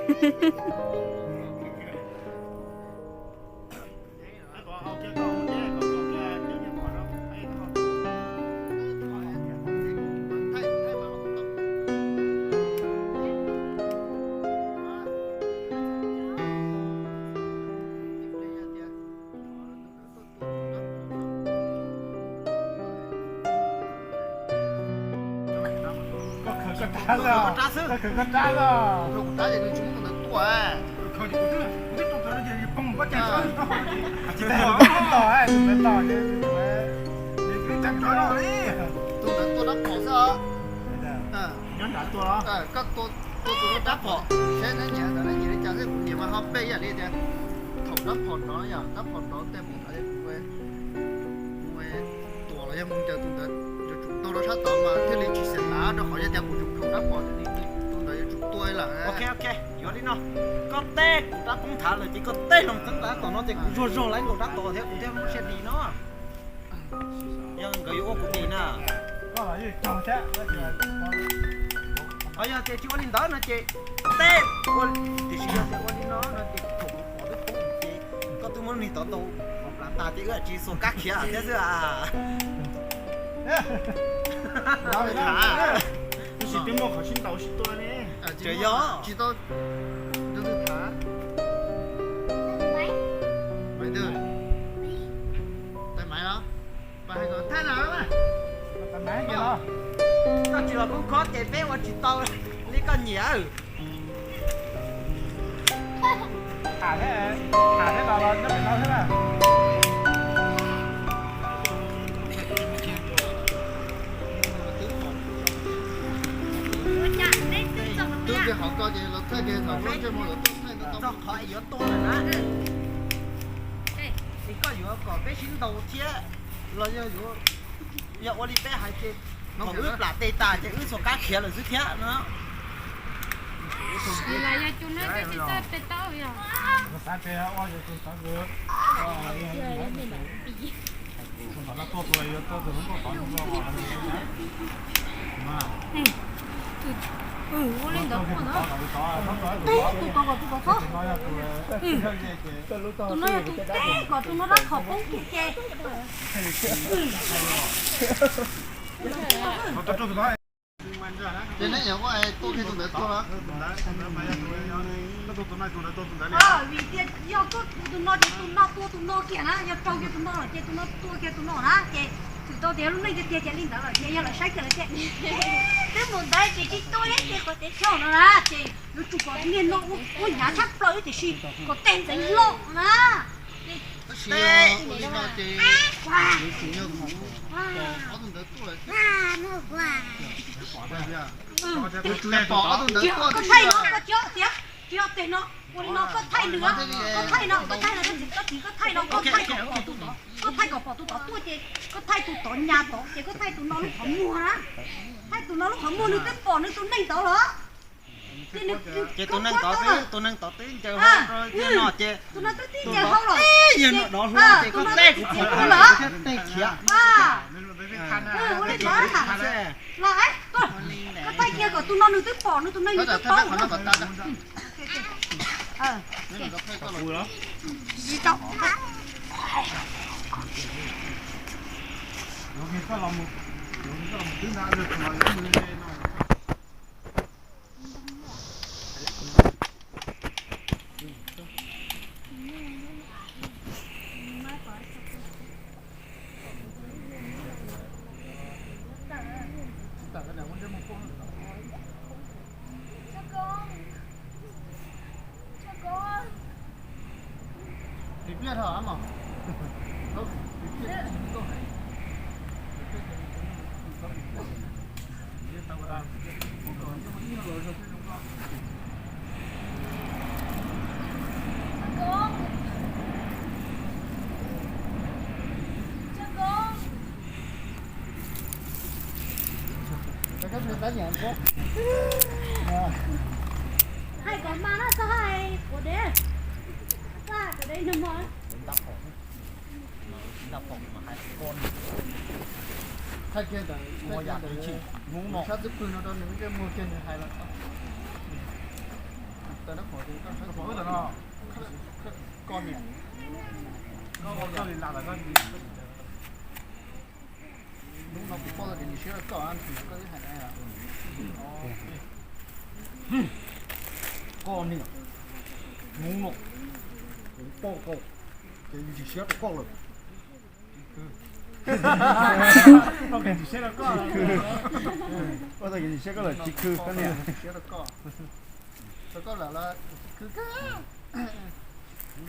Koj khwv koj rab xwb, koj khwv koj rab xwb. Kuv rab ces nws tsis muaj tus ntawd tuaj. Kuv twb, kuv twb tus ntawd no ces poob pob cag tso. Tsis tos, tus ntawd tos ces, ces twb tsa tso no li. Tus ntawd tuaj rab phom xwb os. Nyob nrad tuaj los? Koj tua, tua tus rab phom, saib neb nyiam ntawd neb nyiam li cas xwb, kuv nyiam mas ho peb ib yam li tias thaum rab phom nrov yom, rab phom nrov tej mus nrad ces kuv mus tuam los yog mus ncaws tus ntawd yuav tsum tau rau sab tod mas thiaj li tsis xav lav rau qhov yog tias kuv tsum khoom rab phom tus ntawd yuav tsum tuaj lawm. Ok, ok, yuav li no, koj teb kuv rab poob thav lawm ces koj teb los txeeb rab tom no ces kuv zuag zog lawv nkaus rab tom thiab kuv thiaj muaj siab dim no. Yog nkawd yuav ua kuv dim na. Ho yog tias tsis ua li ntawd no ces teb ua, tiam sis yog tias ua li no no ces thaum kuv pom twb poob ces koj twb muab nig tod tau pom plas tas ces wb tsis xuas kab khiav thiab xwb a. Tab sis twb muaj qhov sib ntaus sib tua ne. Tsis tau, nrog twg tham? Maiv twg? Tais Maiv los? Pas hais kom thaij na. Koj tsis los koob khob ces peb ua tsis tau li koj nyiam. Tham thiab, tham thiab los los nyob pem no thiab na. Twb tias qhov ko ces los thaij kiag thaum lub ntsej muag lawv tuaj thaij ntau ntau qhov es yuav tuaj lawm na. Es koj yuav kom peb sib ntaus thiab los yog yuav, yog ua li peb hais ces thaum wb plam tes tas ces wb xuas kab khiav lawm xwb thiab no. Xav tes ua ces tus xav tes. Tus tom no tuaj tus yuav tuaj tus hnub tuaj tod tus no. Ua li ntawd tuaj na. Teb tus tod kom tus tod txhob. Tus no yog tus teb kom tus no rab phom poob kiag ces. Ces neb yog ua tuaj kiag tus ntawd tuaj los? Vim tias yog koj tus no ces tus no tua tus no kiag na, yog raug kiag tus no lawm ces tus no tua kiag tus no na, ces txwm tau tias lub neej tiag tiag ces li ntawd lawm ces yog lawv saib kiag lawv tias twb mus ntawd ces tsis tuaj ib tug qhov teb chaws no na, ces yuav tsum kom niag no ua hnyav tshaj plaws tiam sis kom tej ntxeev hlo na. Tab sis ua li no ces yuav tsum yog mus pom ob tug ntawd tuaj lawm. Yuav tsum yog pom ob tug ntawd tuaj tiag. Tsis yog tias, tsis yog tias no, ua li no koj thaij nws, koj thaij no, koj thaij no, koj txiv koj thaij no, koj thaij kom pom tus tod, koj thaij kom pom tus tod tuaj ces koj thaij tus tod nyas tod ces koj thaij tus no lub qhov muag na. Thaij tus no lub qhov muag nws twb pom nws tus neeg tod los. Ces tus neeg tod twb, tus neeg tod twb ncaws hau rau no ces tus no twb tib ncaws hau los, yog no dov hlo ces koj teb kuv pom lawm thiab tej khiav. Ua li ntawd, los, koj thaij kiag kom tus no nws twb pom nws tus neeg nws twb paub. Tsis tau. Hais kom mas na, txhob hais quav dev, txhob hais quav dev nag hmo. Thaij kiag ntawm, thaij kiag ntawm sab xub pwg no rau nws ntsej muag kiag nws hais los tau. Koj niam, hnub no kuv poj tau kev ntxim siab rau koj, koj twb hais na. Koj niam, hnub no kuv poj tau kev ntxim siab rau koj lawm. Poj tau kev ntxim siab rau koj lawm, tsis khw koj niam. Rau koj lawm los tsis khw koj.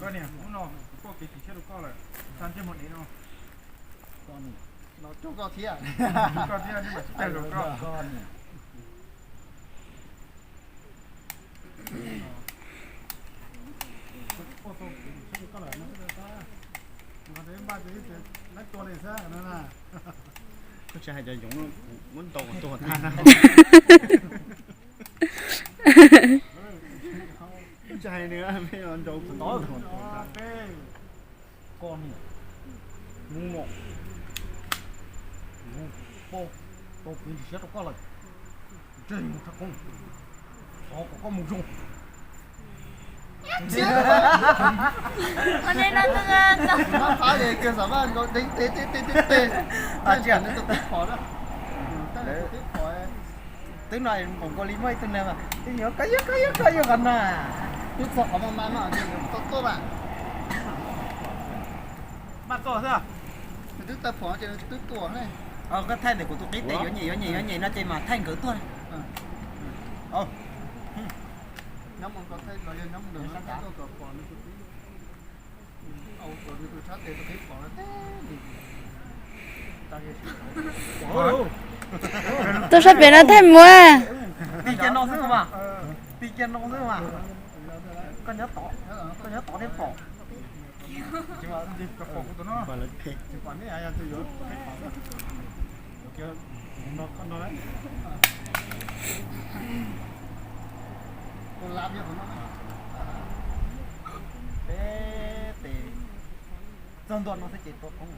Koj niam, hnub no kuv poj kev ntxim siab rau koj lawm, txog ntsej muag dev no. Koj niam, no coj koj thiab, koj thiab mas tsis coj rau koj. Koj niam. Koj tsis hais cov yoov, muab ntaus kuv tuag tag na. Koj tsis hais nws, ntaus kuv tuag tag. Koj niam, hnub no kuv poj tau kev ntxim siab rau koj lawm. Ntsej muag tshaj koob, thov kom koj mus zoo. Twb no npaum nkaus li muaj ib tug neeg mas twb yuav koj yuav koj yuav qhov no, twb txog qhov maj maj mas tuaj tuaj mas. Maj tuaj xwb. Twb tawg phom ces twb tuaj ne. Koj thaij ntawm kuv tus qib tes yuav nyem yuav nyem yuav nyem no ces mas thaij nkawd tuaj. Nyob mus, nyob mus, Tuaj sab pem no thaij mus. Tig kiag no xwb mas, tig kiag no xwb mas. Koj nyob tod, koj nyob tod thiaj pom. Peb tes txog ntua no xwb ces tua poob.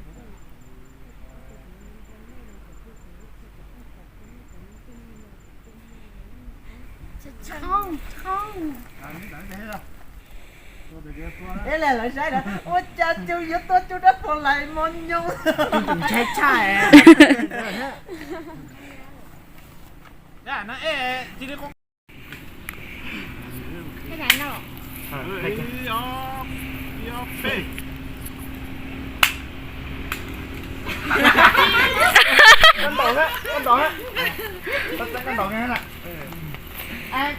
Eb, lawv saib na, ua cas Cu yuav tua Cu rab phom lais mos nyoos. Ntshai tshaj. Koj ntaus, koj ntaus, koj ntaus,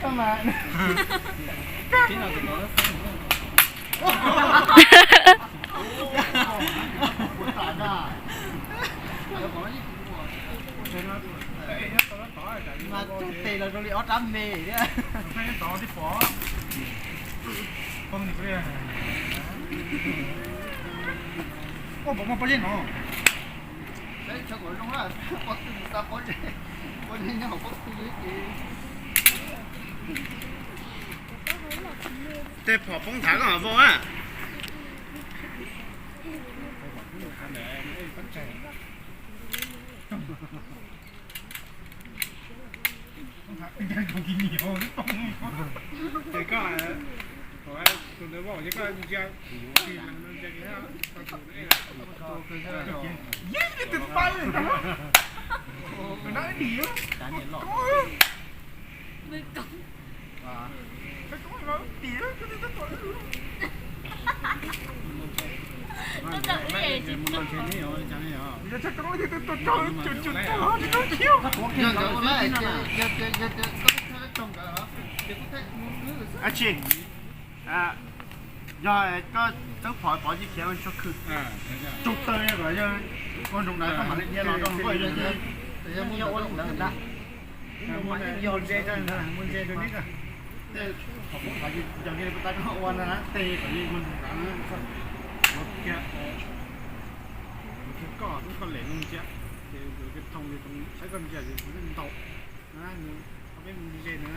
koj mas. Mas cog tes los zoo li ob rab me thiab. Ua pom muaj pob zeb no. Tej phom poob thav koj vau na. Ab tsi, yog koj tawb phom pov tsis khiav tso khw, tsaug taw kom yog ua nroog ntawd koj mam li dhia los rau koj. Yog ua nroog ntawd ntag. Yog ze, muaj ze rau neb. Tej qhov poob thav yog li puas tau koj ua na, tej kom yog ua nroog ntawd na. Ua kiag, ua kiag koj, koj lem no ntsia, ces ua kiag thoo li, saib koj ntsia ntaus na, peb mus ze na.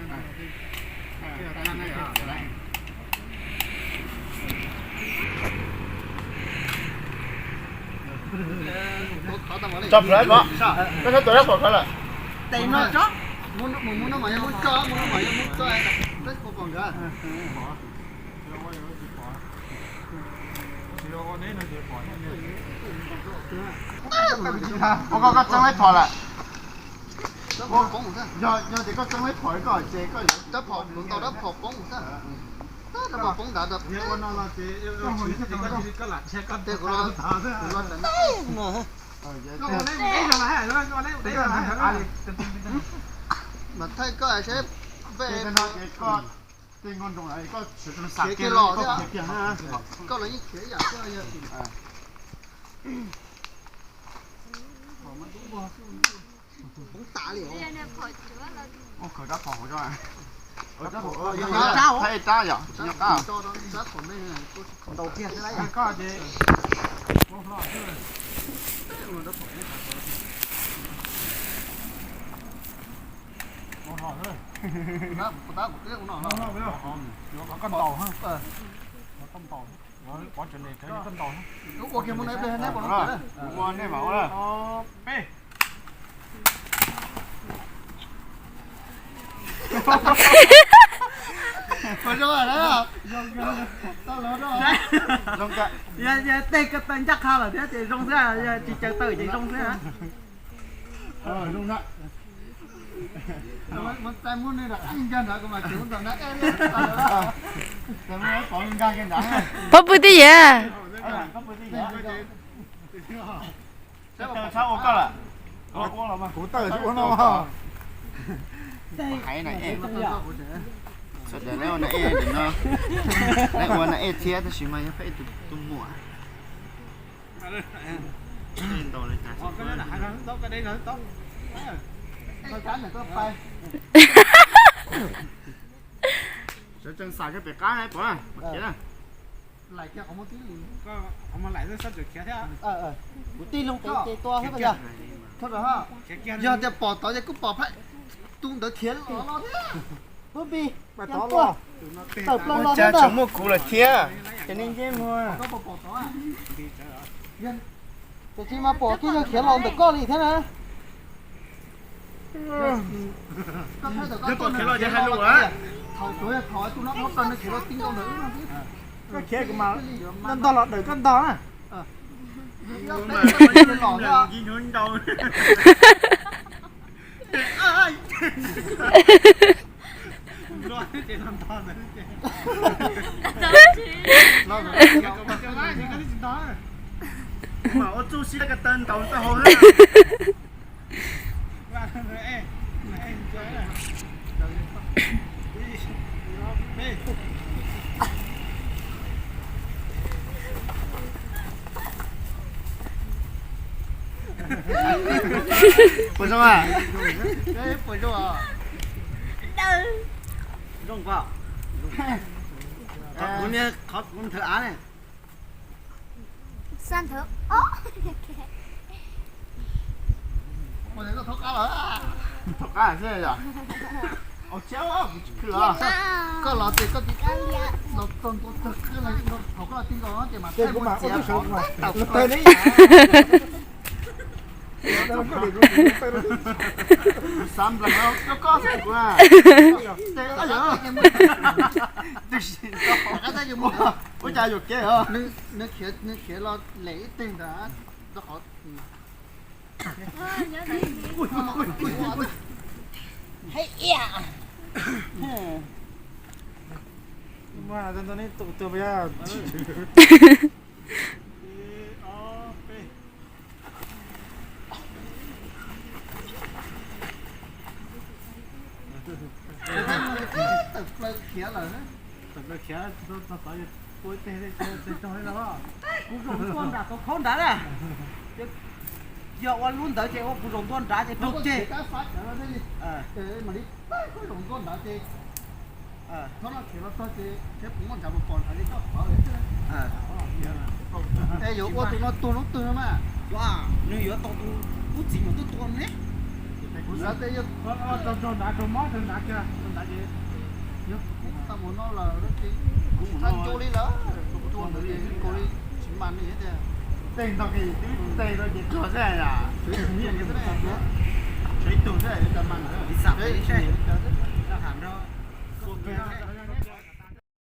Tso plhuav ko, koj txhob tuav rab phom ko lawm. Tes no tso. Mus no mas yog muab tso, mus no mas yog muab tso. Ua koj, koj txeeb lawv phom lawm. Yog, yog tias koj txeeb lawv phom koj ces koj rab phom ntau, rab phom poob xwb. Rab phom poob ntawd. Mas thaij koj seb, tej nkauj nroos koj khiav kiag los thiab, koj los yeej khiav ib yam xwb. Poob tas li. Ua khaws rab phom hauv tso. Rab phom, rab yom, tsis nyob qab. Ntau kiag xwb lauj. Koj ces ua hlo xwb. Koj ntaus, koj ntaus. Ua kiag mus na, ua nej mam ua. Peb. Puas zoo na? Yog tej ko taw ncaj qha lawm thiab ces zoo xwb, yog tsis caw taw ces zoo xwb. Phob pw tib yam. Kuv tawm tsis ua no. Sawv daws lawv ua na ej no, lawv ua na ej thiab tab sis mas yog peb tus tus muam. Sawv tsees xav kiag pem qab na, pom khiav na. Kuv tij loo pem ces tua xwb yog. Yog tias pom tod ces kuj pom phaj, tus ntawd khiav los los thiab. Pub npi, tawm plaws los thiab ntag. Tseem muaj kuv lawm thiab, ces nej ntsej muag. Tiam sis mas pom kiag yog khiav los ntawm koj li thiab na. Yog tom khiav los ces hais lus. Thaum tsuav yog thaum tus no dhau plaws nws khiav los ti nkaus ntawm wb no thiab. Koj khiav kuv mas ntog los dawm koj ntog na. Nci hnub ntau. Mas ua txuj sib laj ko taw ntaus tau hauv na. Puas zoo a? Puas zoo? Zoo pom. Qhov kuv niag, qhov kuv nthwv av ne. Thov qab xwb yom. Koj los ces koj los txog ntua txog khwb los, thaum koj los ti nkaus no ces mas thaij muaj txiav pov tawm ne. Xav nplees no koj xwb kuv. Ua cas yuam kev os. Nws khiav los lem ib teg ntawd rau qhov. Tawm plaws khiav lawm. Tawm plaws khiav txog tod ua teg, kuv zaum ntua nram tau khaub nrad na. Yog ua lub ntawd ces ua kuv zaum ntua nrad ces raug ceg. Yuav ua tus no tua lub twg mas. Nws yuav tau tus ub txiv mas twb tua ne. Kuv xav tias yog raug nrad raug mob raug nrad kiag, raug nrad ces yog kuv tau mus no lawm ces kuv mus thaj ncu li lawm, ncu ntawd ces nkaus li tsis mas li tiag. Tej ntog ces twb tej rau ces tuag xwb. Tshuav ib tug xwb, cov mas ntawd ib xam peb seb. Koj ham nrog, koj Ua pem no.